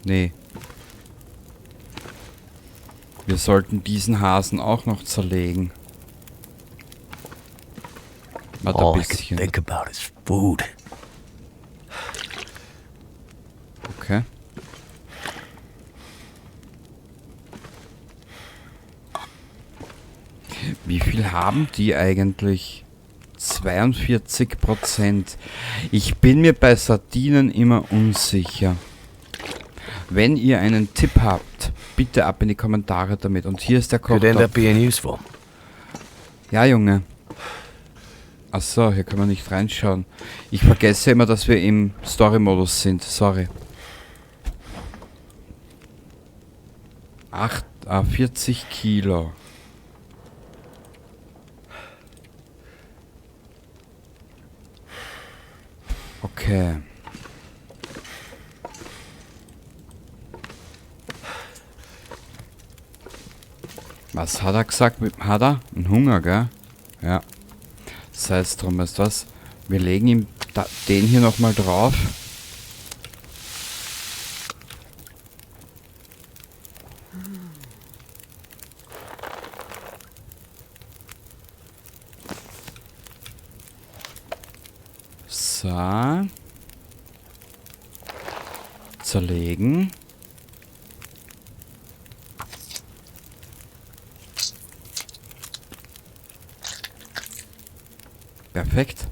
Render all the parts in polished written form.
Nee. Wir sollten diesen Hasen auch noch zerlegen. Warte ein All I can bisschen. think about is food. Okay. Wie viel haben die eigentlich? 42%. Ich bin mir bei Sardinen immer unsicher. Wenn ihr einen Tipp habt, bitte ab in die Kommentare damit. Und hier ist der Could end Kochtopf. up being useful. Ja, Junge. Achso, hier können wir nicht reinschauen. Ich vergesse immer, dass wir im Story-Modus sind. Sorry. 40 Kilo. Okay. Was hat er gesagt? Hat er? Einen Hunger, gell? Ja. Sei es drum, weißt du was? Wir legen ihm da, den hier nochmal drauf. So. Zerlegen. Perfekt.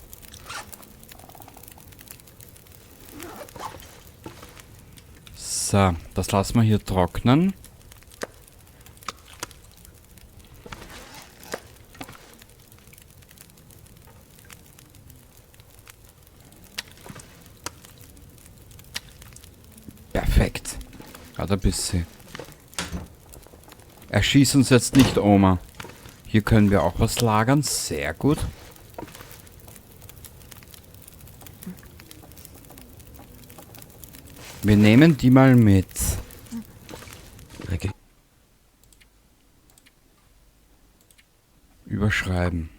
So, das lassen wir hier trocknen. Perfekt. Gerade ein bisschen. Er schießt uns jetzt nicht, Oma. Hier können wir auch was lagern. Sehr gut. Wir nehmen die mal mit. Okay. Überschreiben.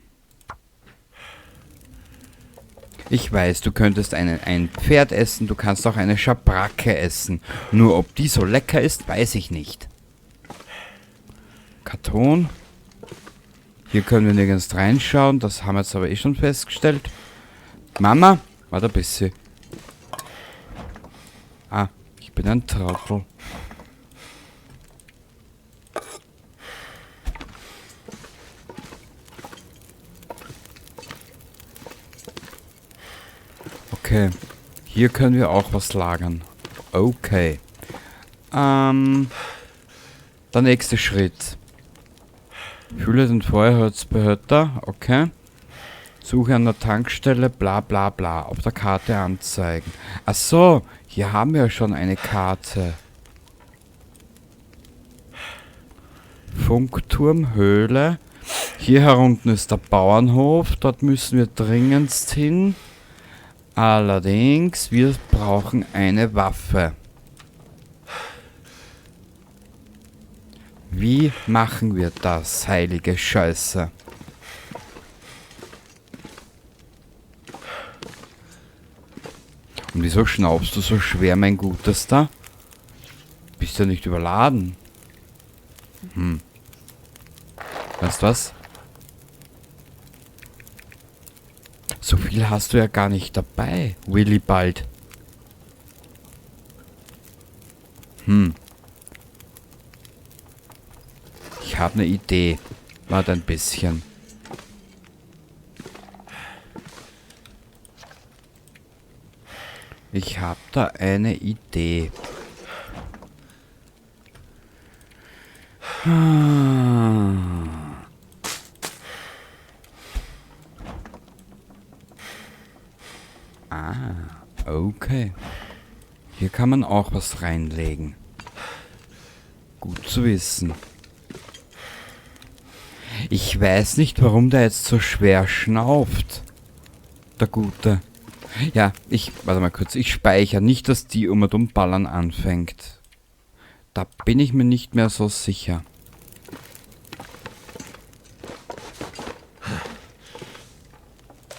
Ich weiß, du könntest ein Pferd essen, du kannst auch eine Schabracke essen. Nur ob die so lecker ist, weiß ich nicht. Karton. Hier können wir nirgends reinschauen, das haben wir jetzt aber eh schon festgestellt. Mama, warte ein bisschen. Ah, ich bin ein Trottel. Okay, hier können wir auch was lagern. Okay. Der nächste Schritt. Fülle den Feuerholzbehälter. Okay. Suche an der Tankstelle, bla bla bla. Auf der Karte anzeigen. Ach so, hier haben wir ja schon eine Karte. Funkturm, Höhle. Hier herunten ist der Bauernhof. Dort müssen wir dringendst hin. Allerdings, wir brauchen eine Waffe. Wie machen wir das, heilige Scheiße? Und wieso schnaubst du so schwer, mein Gutester? Bist ja nicht überladen. Weißt du was? So viel hast du ja gar nicht dabei, Willibald. Ich hab ne Idee. Warte ein bisschen. Ich hab da eine Idee. Ah, okay. Hier kann man auch was reinlegen. Gut zu wissen. Ich weiß nicht, warum der jetzt so schwer schnauft. Der Gute. Ja, ich... Warte mal kurz. Ich speichere nicht, dass die um und um Ballern anfängt. Da bin ich mir nicht mehr so sicher.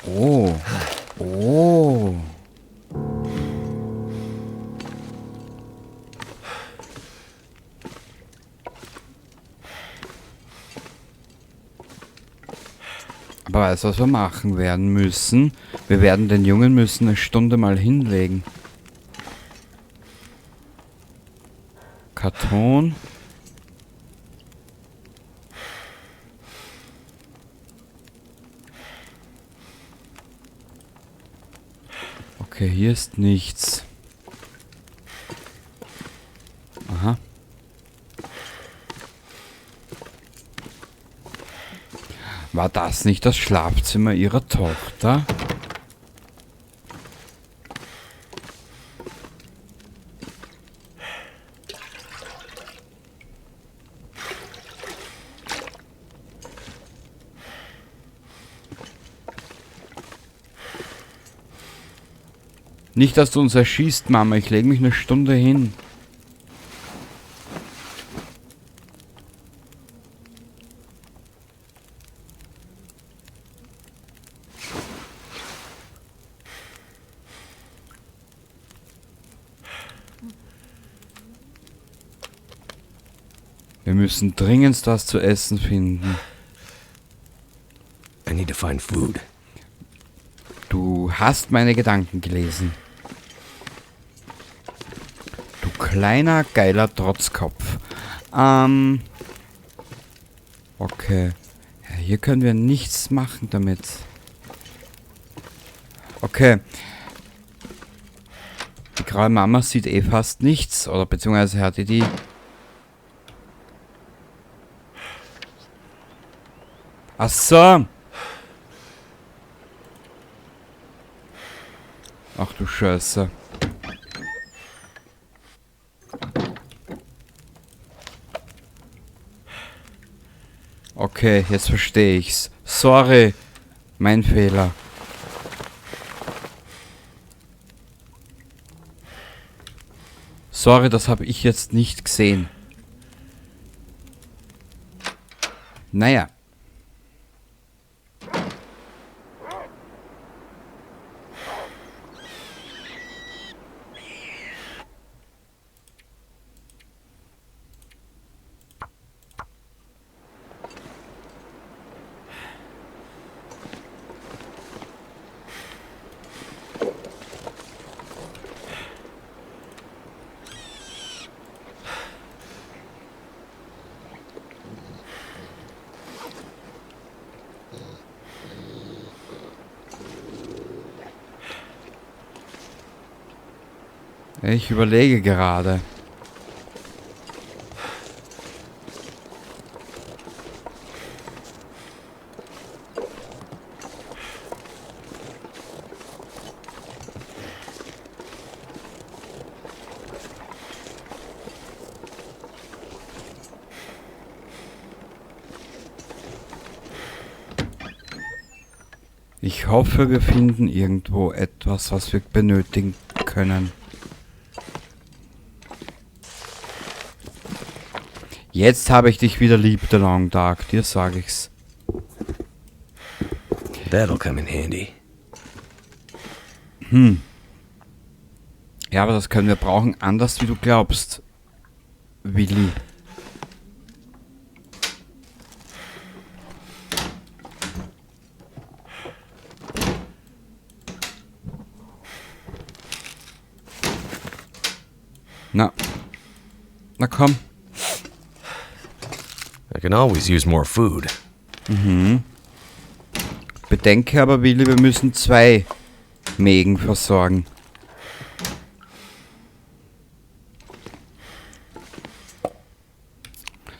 Oh. Oh. Aber weißt du, was wir machen werden müssen? Wir werden den Jungen müssen eine Stunde mal hinlegen. Karton. Okay, hier ist nichts. Aha. War das nicht das Schlafzimmer ihrer Tochter? Nicht, dass du uns erschießt, Mama. Ich lege mich eine Stunde hin. Wir müssen dringend was zu essen finden. I need to find food. Du hast meine Gedanken gelesen. Du kleiner, geiler Trotzkopf. Okay. Ja, hier können wir nichts machen damit. Okay. Die graue Mama sieht eh fast nichts. Oder beziehungsweise hat die... Ach so. Ach du Scheiße. Okay, jetzt verstehe ich's. Sorry, mein Fehler. Sorry, das habe ich jetzt nicht gesehen. Naja. Ich überlege gerade. Ich hoffe, wir finden irgendwo etwas, was wir benötigen können. Jetzt habe ich dich wieder lieb, The Long Dark. Dir sag ich's. That'll come in handy. Ja, aber das können wir brauchen, anders wie du glaubst, Willi. Na. Na komm. I can always use more food. Bedenke aber, Willi, wir müssen 2 Mägen versorgen.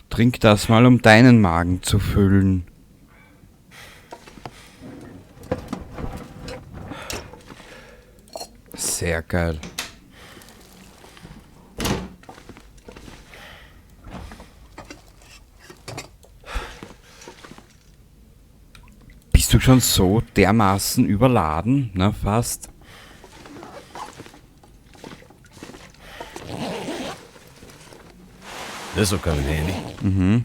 Trink das mal, um deinen Magen zu füllen. Sehr geil. Bist du schon so dermaßen überladen? Na, fast. This'll come in handy.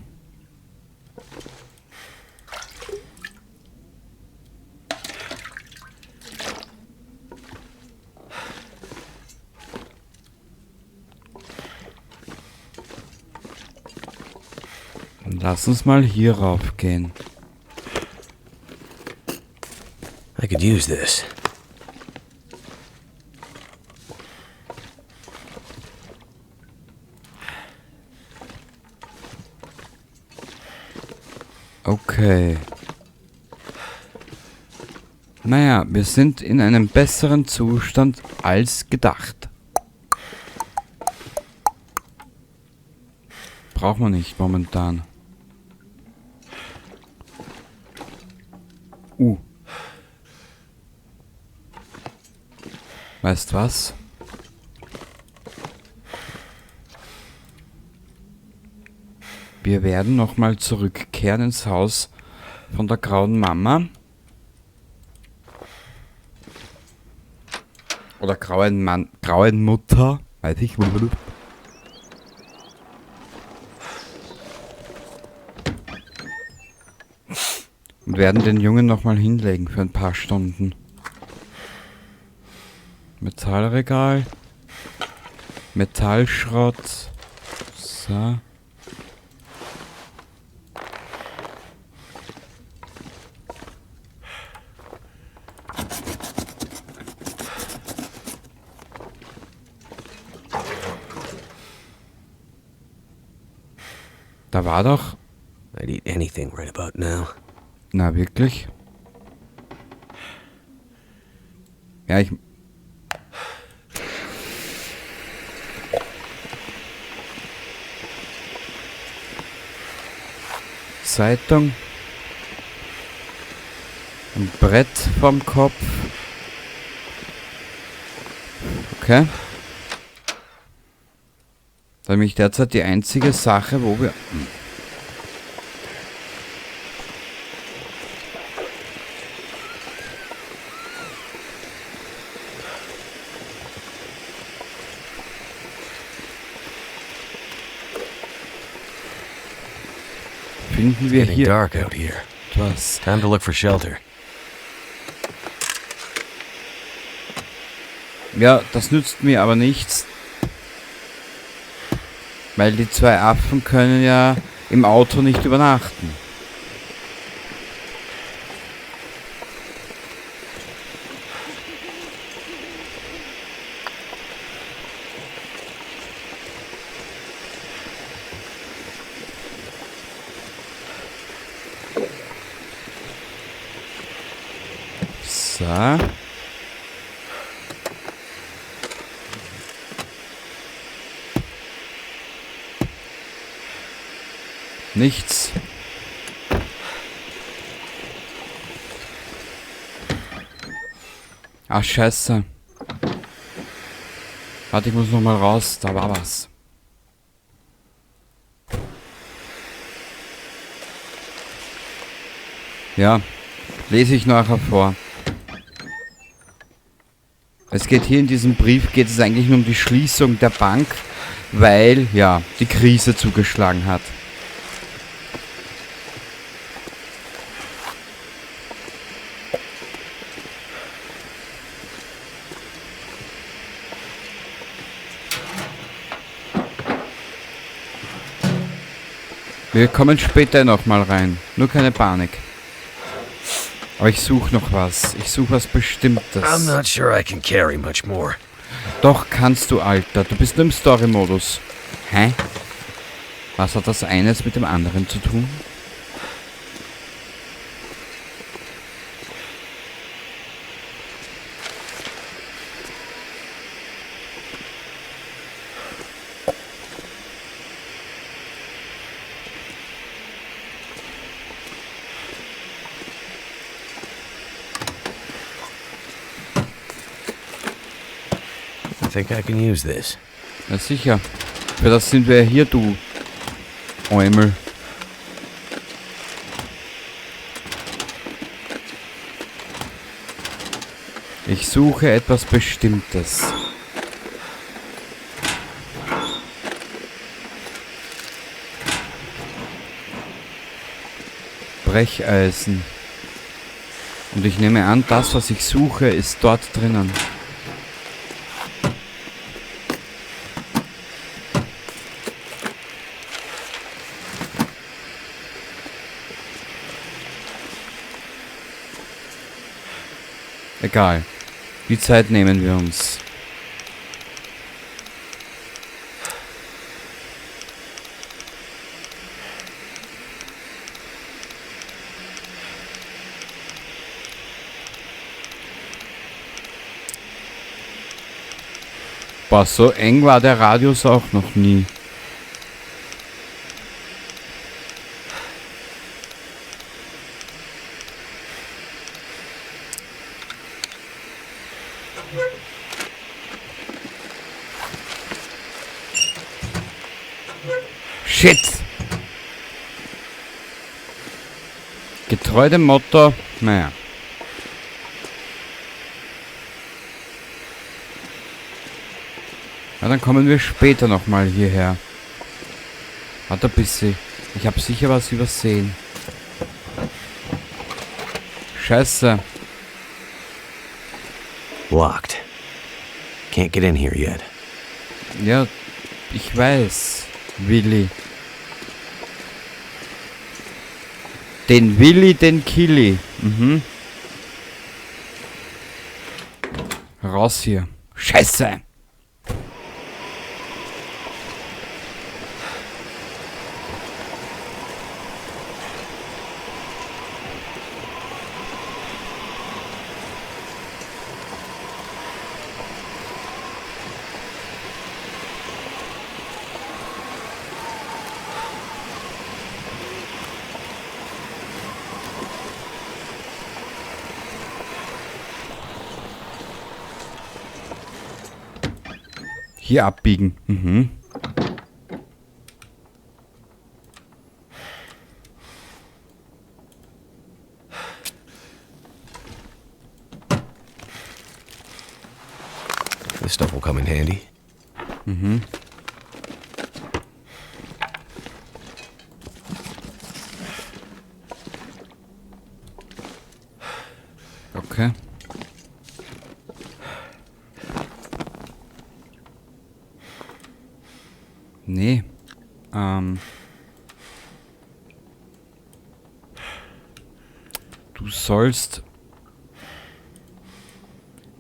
Dann lass uns mal hier rauf gehen. I could use this. Okay. Naja, wir sind in einem besseren Zustand als gedacht. Braucht man nicht momentan. Weißt was? Wir werden nochmal zurückkehren ins Haus von der grauen Mama. Oder grauen Mann, grauen Mutter, weiß ich. Und werden den Jungen nochmal hinlegen für ein paar Stunden. Metallregal. Metallschrott. So. Da war doch... I'd eat anything right about now. Na, wirklich? Ja, ich... Zeitung. Ein Brett vorm Kopf. Okay. Da nämlich derzeit die einzige Sache, wo wir... Finden wir hier dark out here. etwas. Time to look for shelter. Ja, das nützt mir aber nichts. Weil die zwei Affen können ja im Auto nicht übernachten. So. Nichts. Ach, scheiße. Warte, ich muss noch mal raus. Da war was. Ja, lese ich nachher vor. Es geht hier in diesem Brief, geht es eigentlich nur um die Schließung der Bank, weil, ja, die Krise zugeschlagen hat. Wir kommen später nochmal rein. Nur keine Panik. Aber ich suche noch was. Ich suche was Bestimmtes. I'm not sure I can carry much more. Doch kannst du, Alter. Du bist nur im Story-Modus. Hä? Was hat das eines mit dem anderen zu tun? I think I can use this. Na sicher. Für das sind wir hier, du Eumel. Ich suche etwas Bestimmtes. Brecheisen. Und ich nehme an, das, was ich suche, ist dort drinnen. Egal. Die Zeit nehmen wir uns. Boah, so eng war der Radius auch noch nie. Shit! Getreu dem Motto, naja. Ja, dann kommen wir später nochmal hierher. Warte ein bisschen. Ich hab sicher was übersehen. Scheiße. Locked. Can't get in here yet. Ja, ich weiß, Willi. Den Willi, den Killi. Mhm. Raus hier. Scheiße! Hier abbiegen. Mhm. This stuff will come in handy. Mhm. Okay. Nee. Du sollst...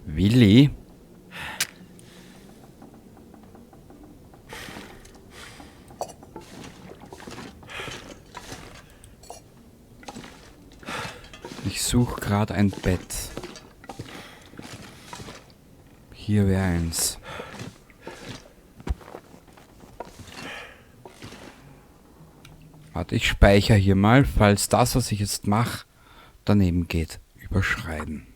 Willi? Ich such grad ein Bett. Hier wär eins. Warte, ich speichere hier mal, falls das, was ich jetzt mach, daneben geht. Überschreiben.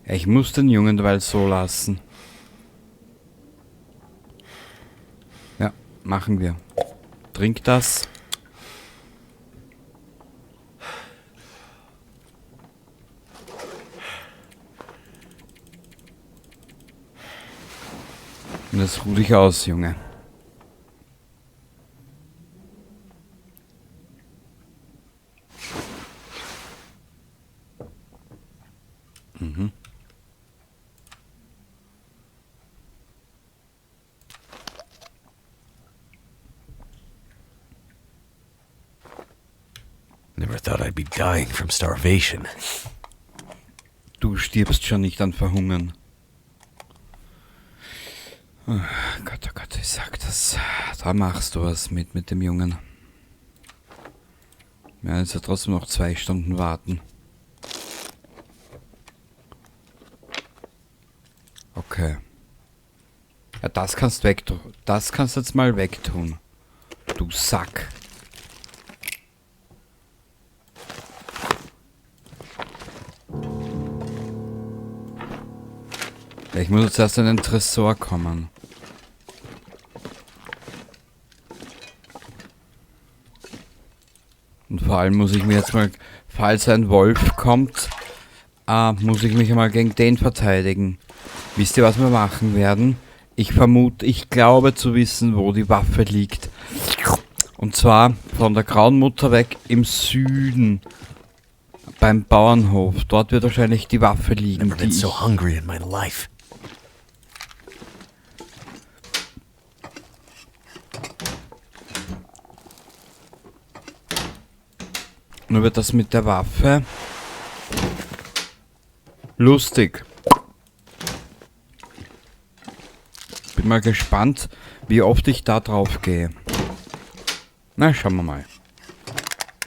Ja, ich muss den Jungen weil so lassen. Ja, machen wir. Trink das. Und jetzt ruh dich aus, Junge. Mhm. Never thought I'd be dying from starvation. Du stirbst schon nicht an Verhungern. Oh Gott, oh Gott, ich sag das. Da machst du was mit dem Jungen. Wir werden jetzt ja trotzdem noch 2 Stunden warten. Okay. Ja, das kannst du wegtun. Das kannst du jetzt mal wegtun. Du Sack. Ja, ich muss jetzt erst in den Tresor kommen. Und vor allem muss ich mir jetzt mal, falls ein Wolf kommt, muss ich mich einmal gegen den verteidigen. Wisst ihr, was wir machen werden? Ich vermute, ich glaube zu wissen, wo die Waffe liegt. Und zwar von der Grauen Mutter weg im Süden. Beim Bauernhof. Dort wird wahrscheinlich die Waffe liegen. Never been so hungry in my life. Nur wird das mit der Waffe lustig. Bin mal gespannt, wie oft ich da drauf gehe. Na, schauen wir mal.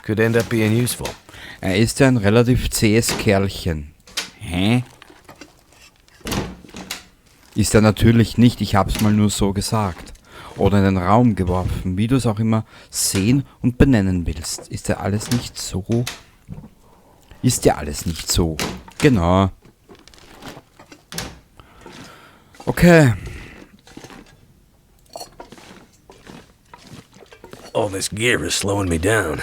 Could end up being useful. Er ist ja ein relativ zähes Kerlchen. Hä? Ist er natürlich nicht, ich hab's mal nur so gesagt. Oder in den Raum geworfen, wie du es auch immer sehen und benennen willst. Ist ja alles nicht so. Ist ja alles nicht so. Genau. Okay. All this gear is slowing me down.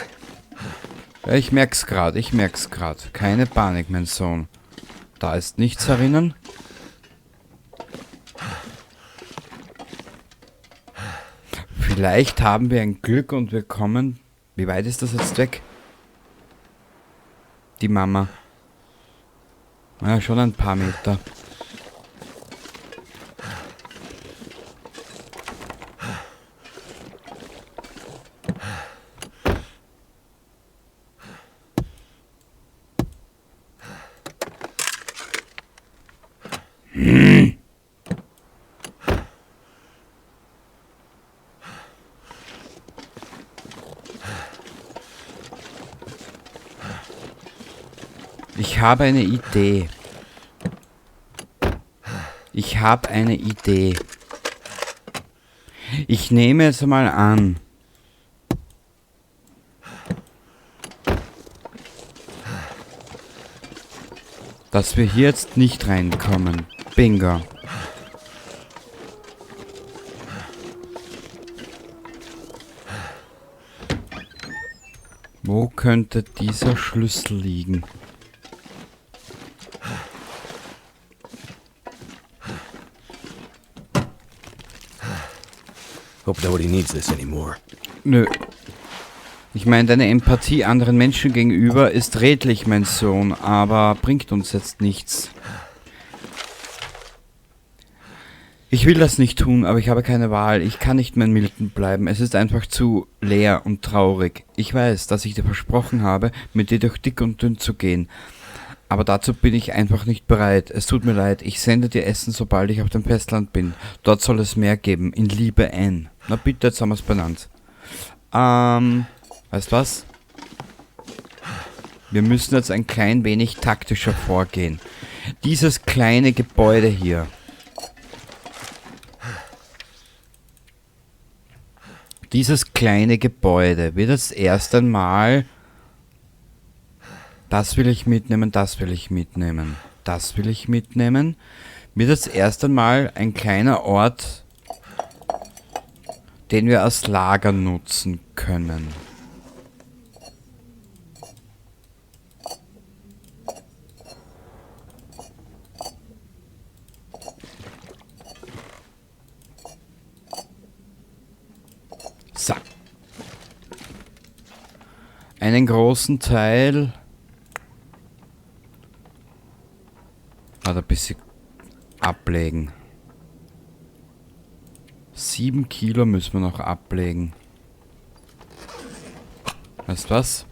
Ja, ich merk's grad, ich merk's grad. Keine Panik, mein Sohn. Da ist nichts herinnen. Vielleicht haben wir ein Glück und wir kommen... Wie weit ist das jetzt weg? Die Mama. Ja, schon ein paar Meter. Ich habe eine Idee. Ich habe eine Idee. Ich nehme jetzt mal an. Dass wir hier jetzt nicht reinkommen. Bingo. Wo könnte dieser Schlüssel liegen? Hope nobody needs this anymore. Nö. Ich meine, deine Empathie anderen Menschen gegenüber ist redlich, mein Sohn, aber bringt uns jetzt nichts. Ich will das nicht tun, aber ich habe keine Wahl. Ich kann nicht mehr in Milton bleiben. Es ist einfach zu leer und traurig. Ich weiß, dass ich dir versprochen habe, mit dir durch dick und dünn zu gehen. Aber dazu bin ich einfach nicht bereit. Es tut mir leid. Ich sende dir Essen, sobald ich auf dem Festland bin. Dort soll es mehr geben. In Liebe, Ann. Na bitte, jetzt haben wir's benannt. Weißt was? Wir müssen jetzt ein klein wenig taktischer vorgehen. Dieses kleine Gebäude hier. Dieses kleine Gebäude wird jetzt erst einmal... Das will ich mitnehmen, das will ich mitnehmen, das will ich mitnehmen. Wird jetzt erst einmal ein kleiner Ort, den wir als Lager nutzen können. So. Einen großen Teil... Ein bisschen ablegen. 7 Kilo müssen wir noch ablegen. Weißt du was?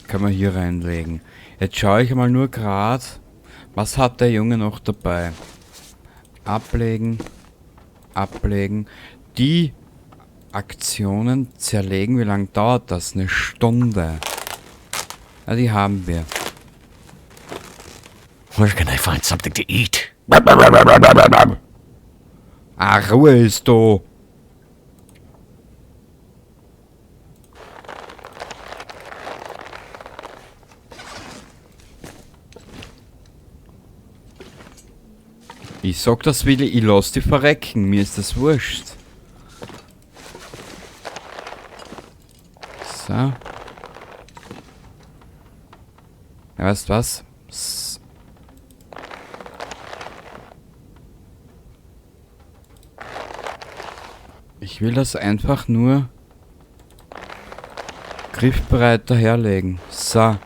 Kann man hier reinlegen. Jetzt schaue ich mal nur grad, was hat der Junge noch dabei? Ablegen, ablegen. Die Aktionen zerlegen. Wie lange dauert das? 1 Stunde. Ja, die haben wir. Where can I find something to eat? Ach, Ruhe ist da. Ich sag das, Willi, ich lass die verrecken. Mir ist das wurscht. So. Ja, weißt du was? Ich will das einfach nur griffbereit daherlegen. So.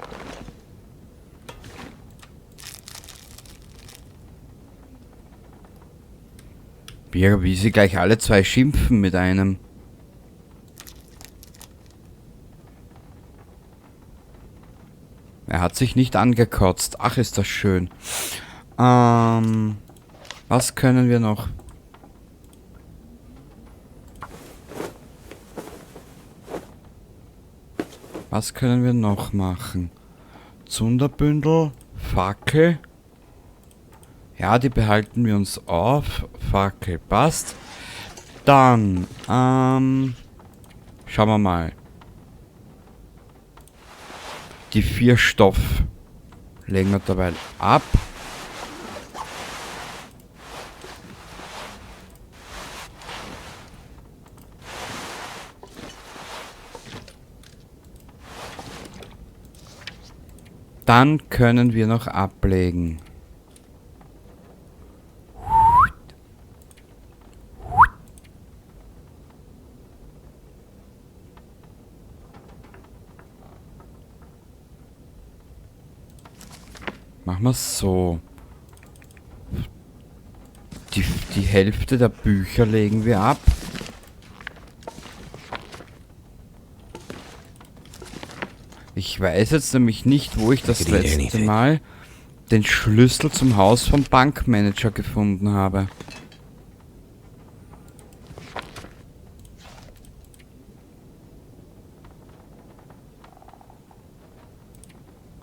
Wie sie gleich alle zwei schimpfen mit einem. Er hat sich nicht angekotzt. Ach, ist das schön. Was können wir noch? Was können wir noch machen? Zunderbündel, Fackel. Ja, die behalten wir uns auf. Fackel passt. Dann, schauen wir mal. Die 4 Stoff legen wir dabei ab. Dann können wir noch ablegen. Machen wir so. Die Hälfte der Bücher legen wir ab. Ich weiß jetzt nämlich nicht, wo ich das Could eat letzte anything. Mal den Schlüssel zum Haus vom Bankmanager gefunden habe.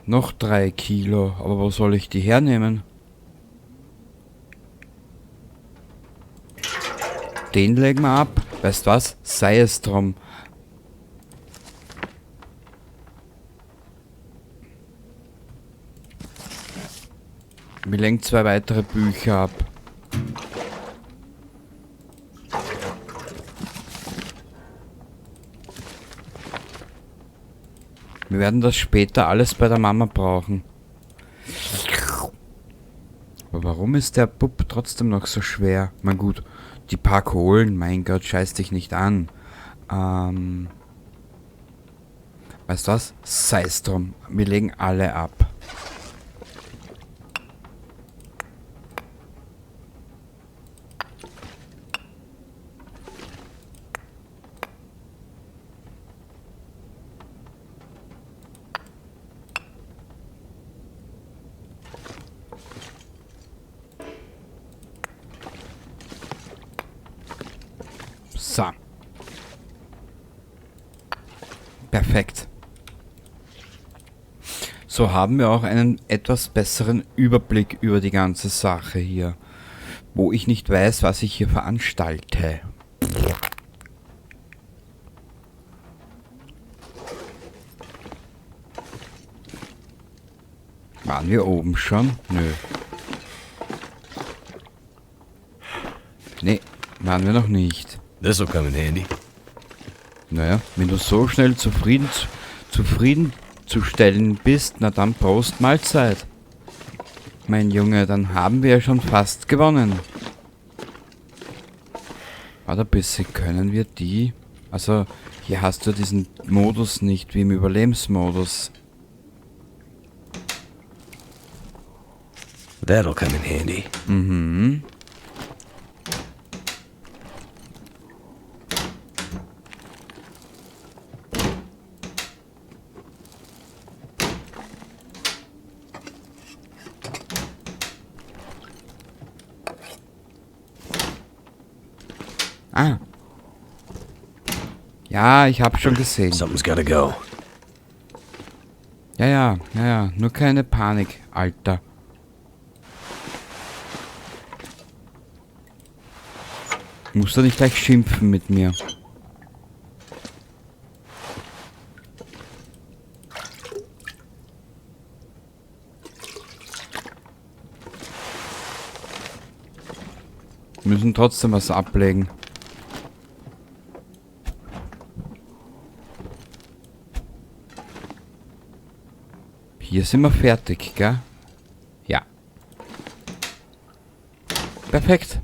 Noch 3 Kilo, aber wo soll ich die hernehmen? Den legen wir ab. Weißt was? Sei es drum. Wir legen 2 weitere Bücher ab. Wir werden das später alles bei der Mama brauchen. Aber warum ist der Bub trotzdem noch so schwer? Na gut, die paar Kohlen, mein Gott, scheiß dich nicht an. Weißt du was? Sei's drum. Wir legen alle ab. So. Perfekt. So haben wir auch einen etwas besseren Überblick über die ganze Sache hier. Wo ich nicht weiß, was ich hier veranstalte. Waren wir oben schon? Nö. Nee, waren wir noch nicht. This'll come in handy. Naja, wenn du so schnell zufriedenzustellen bist, na dann Prost Mahlzeit. Mein Junge, dann haben wir ja schon fast gewonnen. Warte ein bisschen, können wir die... Also, hier hast du diesen Modus nicht, wie im Überlebensmodus. That'll come in handy. Ah. Ja, ich hab schon gesehen. Something's got to go. Ja, ja, ja, ja. Nur keine Panik, Alter. Musst du nicht gleich schimpfen mit mir? Wir müssen trotzdem was ablegen. Hier sind wir fertig, gell? Ja. Perfekt.